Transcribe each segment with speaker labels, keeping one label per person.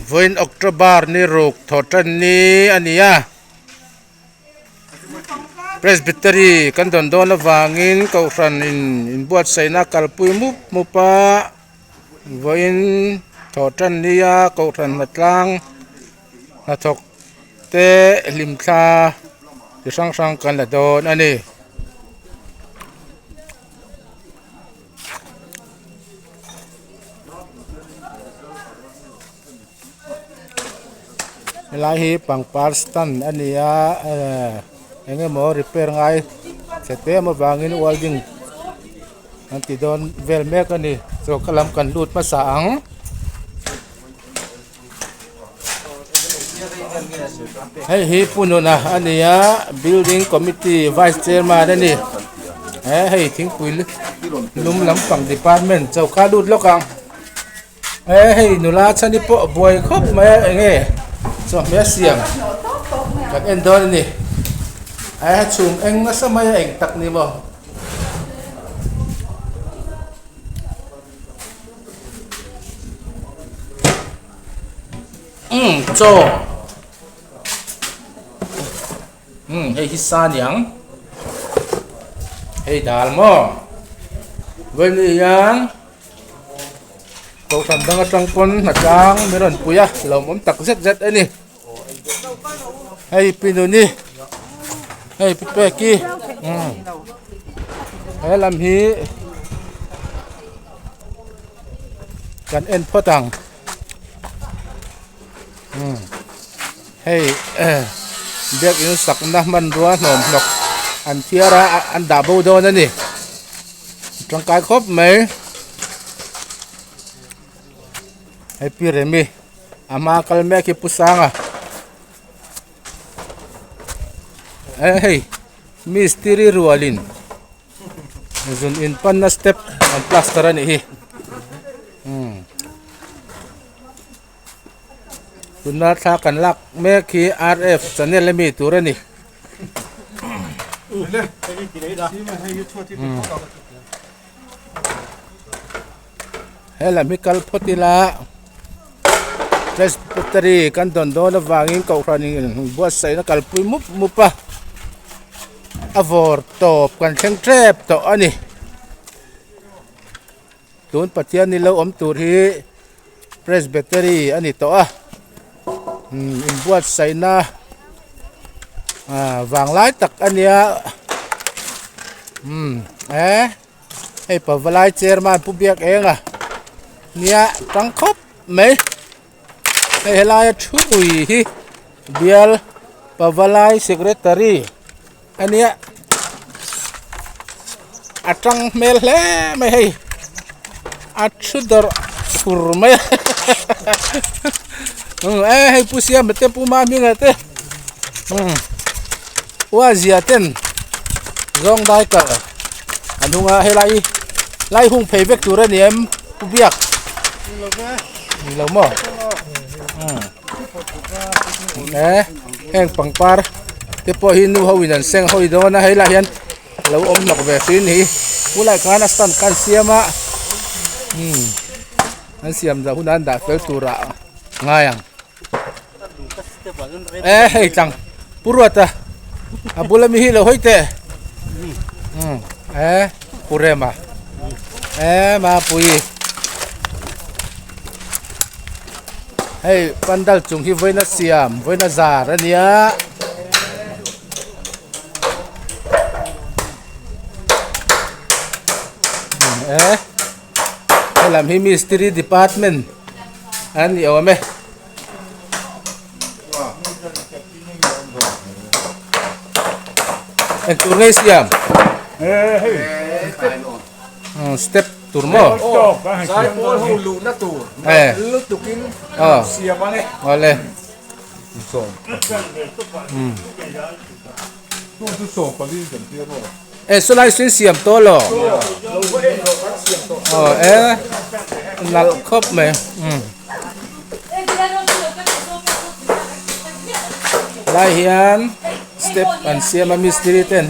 Speaker 1: Vawiin October ni ruk thawh tan ni a ni a, Presbytery kan dawn dawn avangin kohhran in inbuatsaihna a kalpui mup mup a, vawiin thawh tan nia kohhran hnatlang hnathawk te hlimthla chi hrang hrang kan la dawn a ni. Helai hi pangpar stand a ni a ehh eng emaw repair ngai chhe te em avangin welding an ti dawn vel mek a ni choka lam kan lut hmasa ang. Hei hi Pu Nuna a ni a building committee vice chairman a ni he hei thingpui lum lampang department choka lut lawk ang he hei nula chhani pawh buai khawp mai a enge chawhmeh a siam kan en dawn a ni he chhum eng nasa mai a eng tak ni maw. Umm chaw umm hei hi sa niang hei dal maw vawiin hian kohhran dang atang pawn hnatlang min rawn pui a lawmawm tak zet zet a ni hei pi nuni hei pi peki umm he lam hi. Kan en phawt ang umm hei biakin sakna hmanrua hnawm hnawk an thiar a an dah bo dawn a ni tangkai khawp mai hei pi remi a hma kal mek hi pu sanga hei mistiri rualin. Zun in panna step an plaster a nih hi umm tuna thla kan lak mek hi rf channel ami tur a ni umm helam hi kal phawt ila presbytery kan dawn dawn avangin kohhran in buatsaihna kalpui mup mup a. A vawr tawp kan thleng tep tawh a ni tun Pathian ni lo awm tur hi presbytery a ni tawh a umm inbuatsaihna ah vanglai tak a nia umm eh hei pavalai chairman pu biak eng a nia tang khawp mai. Hei helaia thu ui hi bial pavalai secretary a nia a tang hmel hle mai hei a thu dawrh fur mai a e hei pu siama te pu mahminga te umm uazia ten zawng dai kal a hnunga helai lai hung phei vek tur a ni em pu biak. Ni lo maw e heng pangpar te pawh hi nu ho in an seng hawi dawn a helaiah hian a lo awm hnawk ve thin hi khulaiah khan a stand kha an siam a umm an siam zawh hunah an dah fel turah ngai ang e hei tlang pu ruata a bula mi hi lo hawi teh umm e pu rema e mapui hei pandal chung hi vawiin a siam vawiin a zar a nia e helam hi mistiri department an ni awm e. Eng tur ngei siam? Step tur maw?
Speaker 2: Zaipawl ho luhna tur lutukin siam a ni.
Speaker 1: Awle. E sawlai saw in siam tawh lo. Aw e nalh khawp mai. Helai hian step an siam a mistiri ten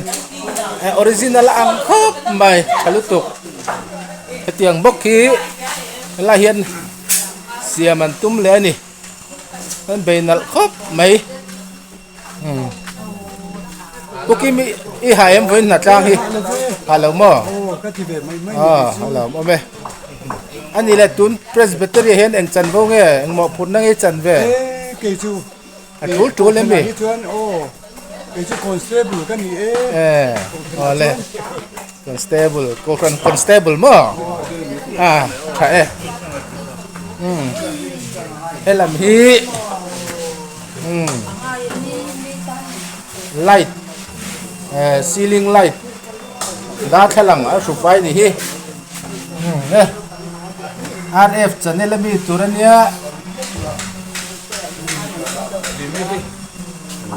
Speaker 1: eh original a ang khawp mai tha lutuk hetiang bawk hi helai hian siam an tum leh a ni. An bei nalh khawp mai. Pu Kim i ha em vawiin hna tlang hi ha lo maw? Aw a lo awm e. A nih leh tun Presbytery ah hian eng chanvo nge engmawh phurhna nge i chan ve? A tul tul em mi? E aw le constable kohhran constable maw? A tha e. Helam hi. Light eh ceiling light darthlalang a hru fai ni hi eh rf channel ami tur ania.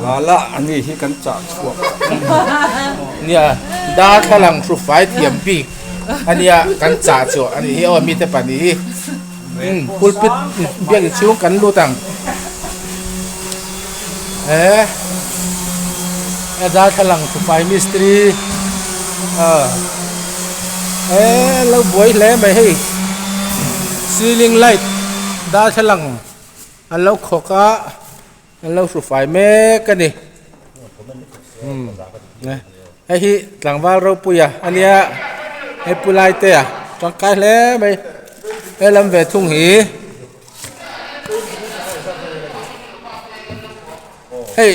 Speaker 2: Lala ani hi kan chah chhuak
Speaker 1: nia darthlalang hru fai thiam bik ania kan chah chhuah ani hi aw mite pahnih hi. Pulpit biakinn chhung kan lut ang he a darthlalang fai mistiri ah he lo buai hle mai hei ceiling light darthlalang an lo khawk a an lo hru fai mek a ni hei hi tlangval ropuia a nia hei pu lai te a tangkai hle mai helam ve thung hi hei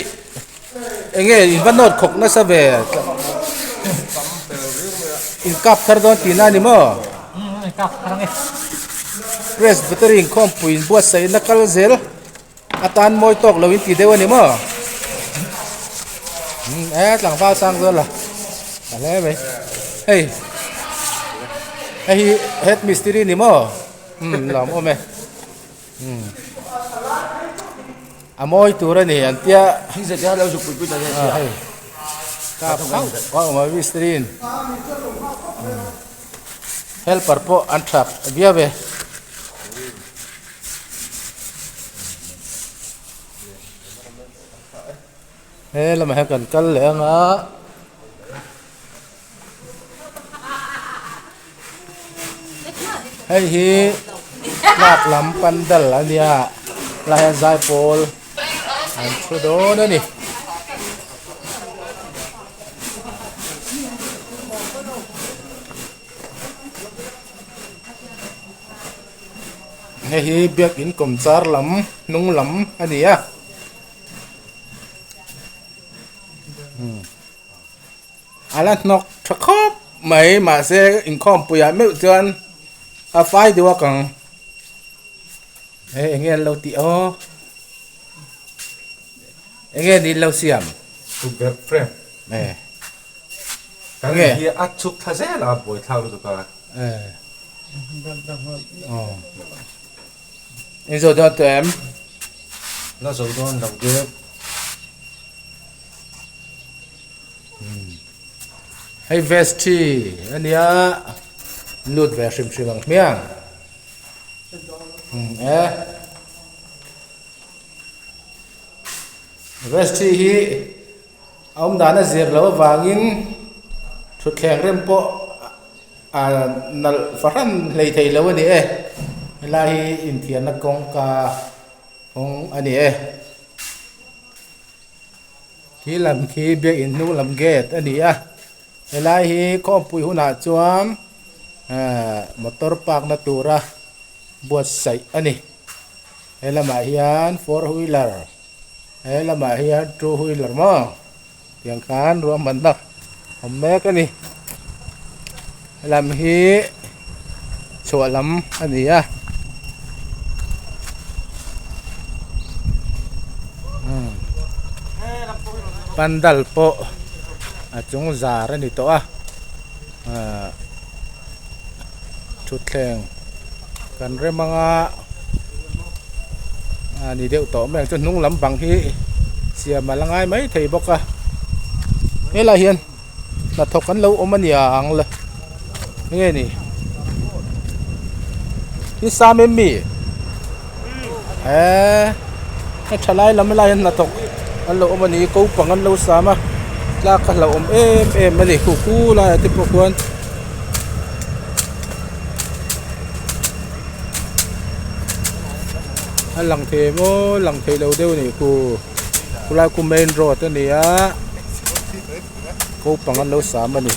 Speaker 1: eng nge in va nawt khawk nasa ve in kap thar dawn tihna a ni maw presbytery inkhawmpui inbuatsaihna kal zel. A tan mawi tawk lo in ti deuh a ni maw? Umm e tlangval sang zawl a a hle mai hei hei hi head mistiri ni maw umm lawm awm e umm a mawi tur a ni an tia ah hei kap hauh a awm a mistiri in helper pawh an tha viau e. He lamah hian kan kal leh ang a hei hi tlak lam pandal a nia helai hian zaipawl an thu dawn a ni. Hei hi biakin kawmchar lam hnung lam a ni a a la hnawk tha khawp mai mahse inkhawmpui ah meuh chuan a fai deuh a kang hei eng nge an lo tih aw eng nge ni an lo siam
Speaker 2: tukverh frame
Speaker 1: e
Speaker 2: kan hi a chhuk thla zel a buaithlak lutuk a
Speaker 1: e. In zo dawn tawh em?
Speaker 2: La zo dawn lo deuh.
Speaker 1: Hei vesti a nia lut ve hrim hrim ang hmiang. E. Vesti hi a awm dan a zir loh avangin thutthleng rem pawh A nalh fahran hlei thei lo a ni e, helai hi inthiarna kawngka kawng a ni e. Khi lam khi biakinn hnung lam gate a ni a, helai hi khawmpui hunah chuan ahh motor park na tura buatsaih a ni. He lamah hian four wheeler he lamah hian two wheeler maw. Tiang khan ruahmanna awm mek a ni. Helam hi chhuah lam a ni a. Pandal pawh a chung zar a ni tawh a ahh thutthleng kan rem anga a ni deuh tawh mai ang chu hnung lam bang hi siam a la ngai mai thei bawk a helaiah hian hnathawk an lo awm a ni ang le enge ni hi sam em mi eee a tha lai lam helaiah hian hnathawk an lo awm a ni ko pang an lo sam a tlak a hlauhawm em em a ni khu khu laiah te pawh khuan. A lang thei em aw lang thei lo deuh a nih khu khulai khu main road a ni a kopang an lo sam a ni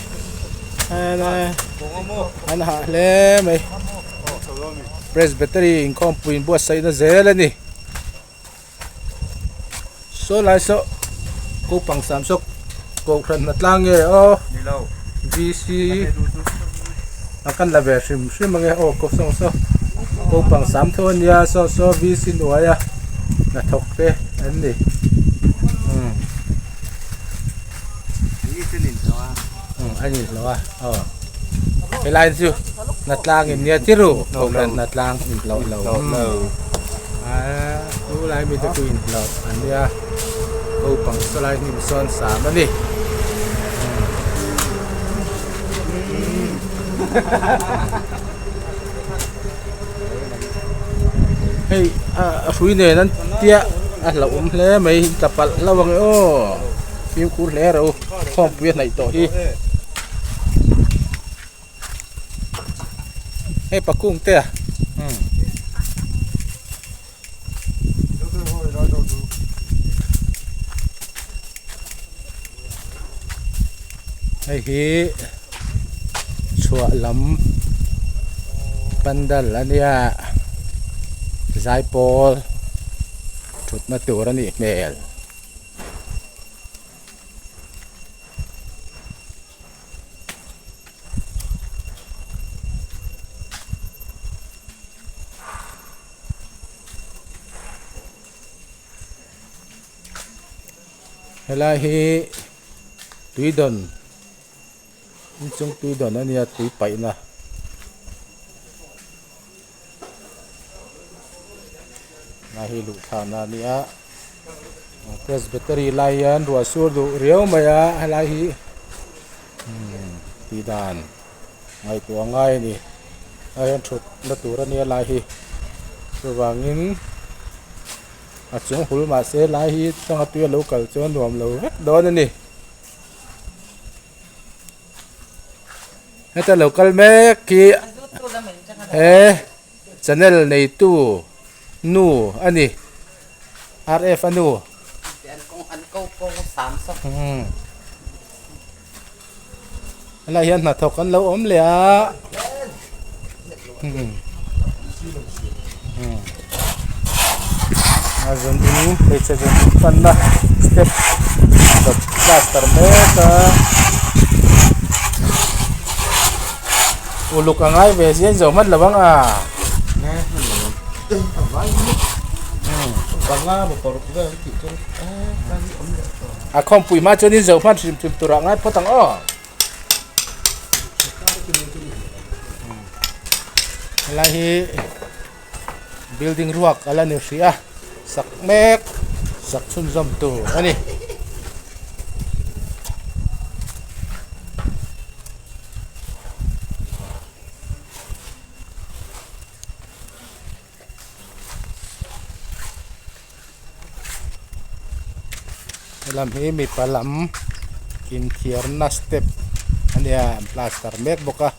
Speaker 1: an hah hle mai presbytery inkhawmpui inbuatsaihna zel a ni. Saw lai saw kopang sam saw kohhran hna tlang nge aw VC a kan la ve hrim hrim ange aw ko saw saw kopang sam tho ania saw saw VC hnuaia hnathawk te an ni umm a ni hlauh a aw helai chu hnatlang in nia chi ru kohhran hnatlang in hlauh lo aaa chu lai mite chu in hlauh an nia naupang saw lai hnim sawn sam a ni. Hei a hrui nen an tia a hlauhawm hle mai tla palh hlauh ang e aw fimkhur hle rawh u khawmpui a hnaih tawh hi hei pakung te a umm. Hei hi chhuah lam pandal a nia zaipawl thutna tur a nih hmel. Helai hi tuidawn inchung tuidawn a nia tui paihna. Helai hi luhthlahna a nia presbytery lai hian ruah sur duh riau mai a helai hi umm tih dan. Ngaihtuah ngai a ni. A hian thut na tur a nia lai hi. Chuvangin a chung hul mahse lai hi changa tui a lo kal chuan nuam lo vek dawn a ni. Heta lo kal mek hi he channel neitu nu a ni. RF a nu. Helai hian hnathawk an lo awm leh a a zun in hmeichhe zun in panna step plaster mek a uluk a ngai ve zia zo hman lo ang a. A khawmpui hma chuan in zo hman hrim hrim tur ah ngai phawt ang aw. Helai hi building ruak a la ni hrih a sak mek sak chhunzawm tur a ni. Helam hi mipa lam inthiarna step a nia an plaster mek bawk a.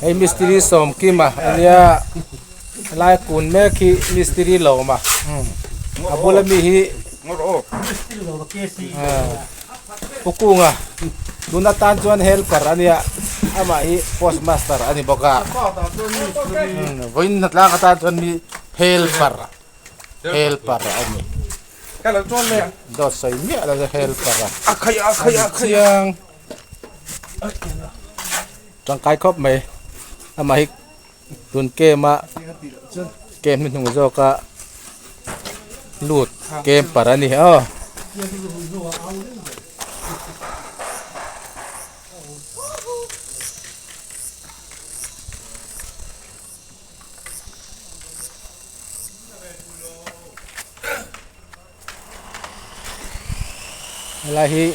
Speaker 1: Hei mistiri Sawmkima a nia helai kun mek hi mistiri Lawma a bula mi hi Pu Kunga tun atan chuan helper a nia amah hi post master a ni bawk a vawiin hnatlang atan chuan mi helper. Helper a ni. Dawt sawi miah lo chu helper a. A chiang. Tangkai khawp mai. Amah hi tun camp a camp hnuhnung zawka lut camper a ni aw. Helai hi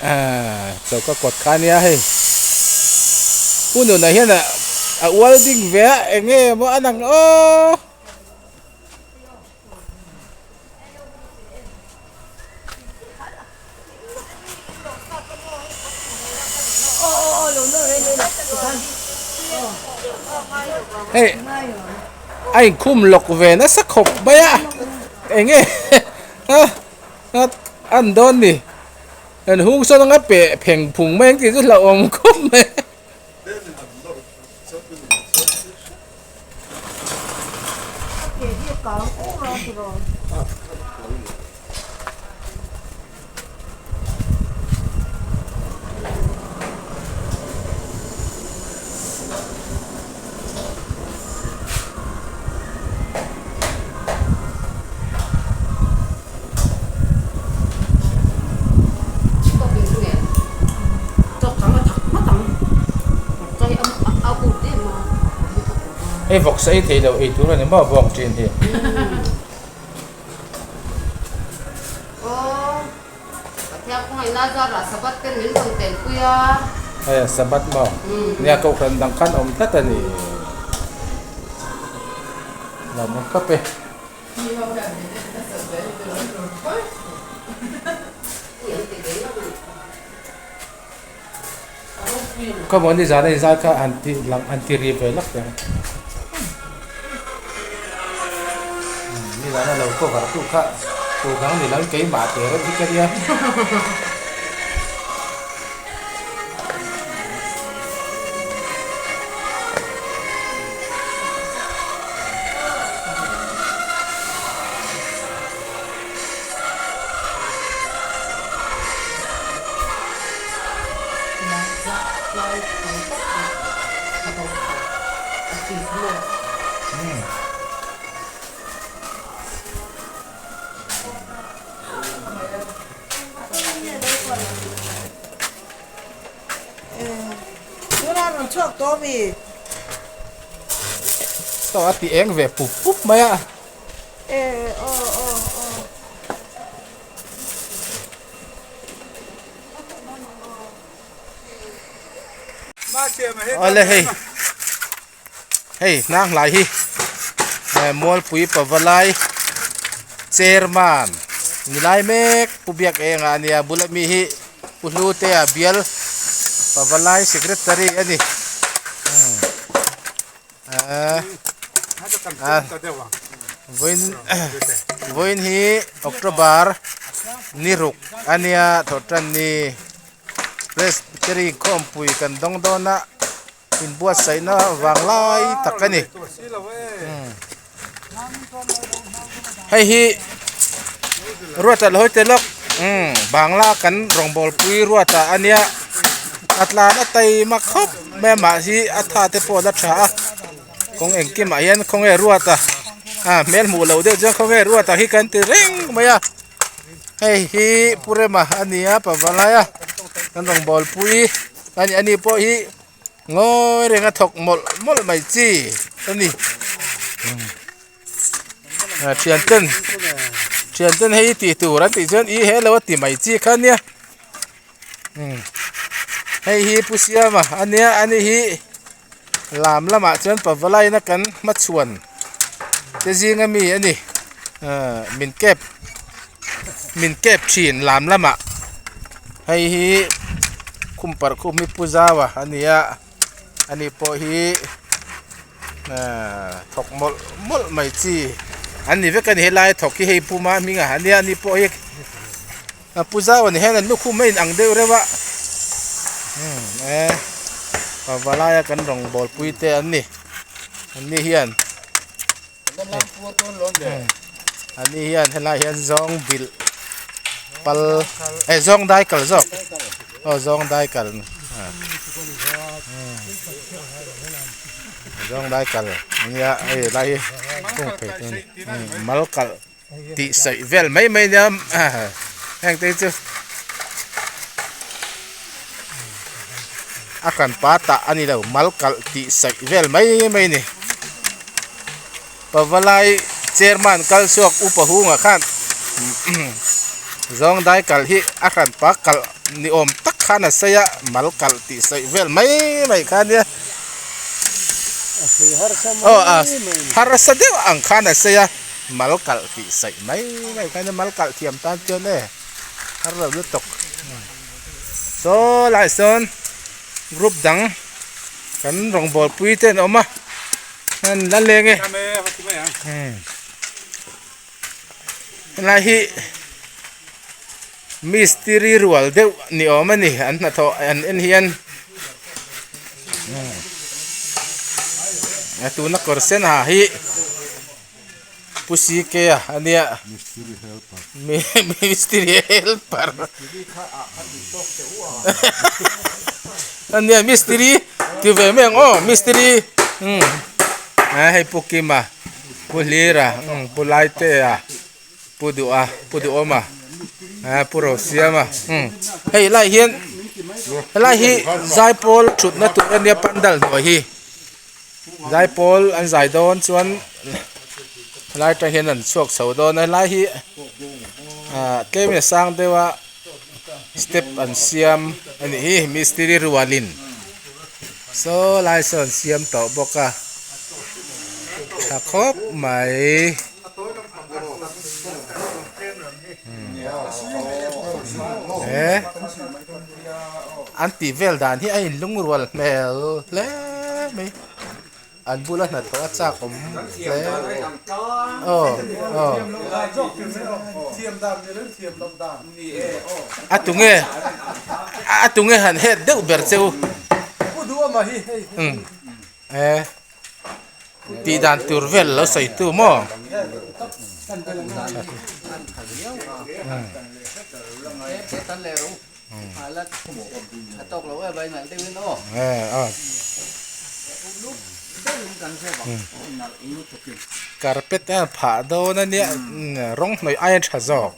Speaker 1: ahh choka kawt kha ania hei pu nunah hian a welding ve a eng nge maw a nang aw. Hei a inkhum lawk ve nasa khawp mai a eng nge a an dawn ni an hung sawn anga peh pheng phung mai ang tih chu hlauhawm khawp mai. Hei vawksa ei theih loh ei tur a ni maw bawng ṭin hi. Hei Sabbath maw nia kohhran dang khan awm tlat a ni. Lawm awm khawp e. Khaw ni zan a inzai kha an ti lang an ti ri ve lak ang ni zan a lo cover tu kha tu dang ni lo keimah te reuh hi ka nia. Saw a ti eng ve pup pup mai a. Awle hei hei hnang hlai hi Mualpui Pavalai chairman ni lai mek Pu Biak Enga a nia bula mi hi Pu Hlutea bial Pavalai secretary a ni. Vawiin hi October ni ruk a nia thawhtan ni Presbytery khawmpui kan dawng dawn a inbuatsaihna vang lai tak a ni hei hi Ruata lo hawi tel lawk Bangla kan rawngbawlpui Ruata a nia a tlan a taima khawp mai a mah hi a tha te pawh a la tha a kawng engkimah hian khawnge Ruata a hmel hmuh loh deuh chuan khawnge Ruata hi kan ti reng mai a hei hi Pu Rema a ni a Pavalai a kan rawngbawlpui a ni ani pawh hi. Ngawi reng a thawk mawlh mawlh mai chi a ni thian ten thian ten hei tih tur an tih chuan i he lo a ti mai chi kha nia hei hi pu siama a nia ani hi lam lamah chuan pavalai na kan hmachhuan te zinga mi a ni min kep min kep thin lam lamah hei hi khum parh khum hi pu zau a ani a ani pawh hi ahh thawk mawlh mawlh mai chi an ni vek a ni helai thawk hi hei puma hming a ania ani pawh hi pu zau a ni hian an lukhum a inang deuh reuh a umm e pavalai a kan rawngbâwl pui te an ni an ni hian. Ani hian helai hian zawng bilh pal eh zawng dai kal zawk aw zawng dai kal zawng dai kal ania hei lai hi kung phei te ani mal kalh tih saih vel mai mai ania heng te hi chu a kan pa tah a ni lo mal kalh tih saih vel mai mai a ni. Pavalai chairman kal chhuak upa hungah khan zawng dai kalh hi a hran pa kalh ni awm tak khan a sawi a mal kalh tih sawi vel mai mai kha ania aw a harsa deuh ang khan a sawi a mal kalh tih sawi mai mai kha ania mal kalh thiam tan chuan e har lo lutuk saw lai sawn group dang. Kan rawngbâwl pui te an awm a, an la leng e. Helai hi mistiri rual deuh ni awm a ni an hnathawh an en hian a tuna kawr sen ha hi Pu CK a ania mistiri helper ania mistiri ti ve mai ang aw mistiri umm a hei Pu Kima Pu Hlira umm Pu Laitea Pu Duha Pu Duhawma a Pu Rosiama umm hei lai hian helai hi zaipawl thutna tur ania pandal hnuai hi. Zaipawl an zai dawn chuan helai atang hian an chhuak chho dawn a helai hi ah tlem in a sang deuh a step an siam a nih hi mistiri rualin saw lai sawn an siam tawh bawk a tha khawp mai. An tih vel dan hi a inlungrual hmel hle mai an bula hnathawh a chak awm hle aw aw a tunge a tunge han het deuh ber che u e tih dan tur vel lo sawi tu maw. Carpet a phah dawn a nia rawng hnawih aia tha zawk.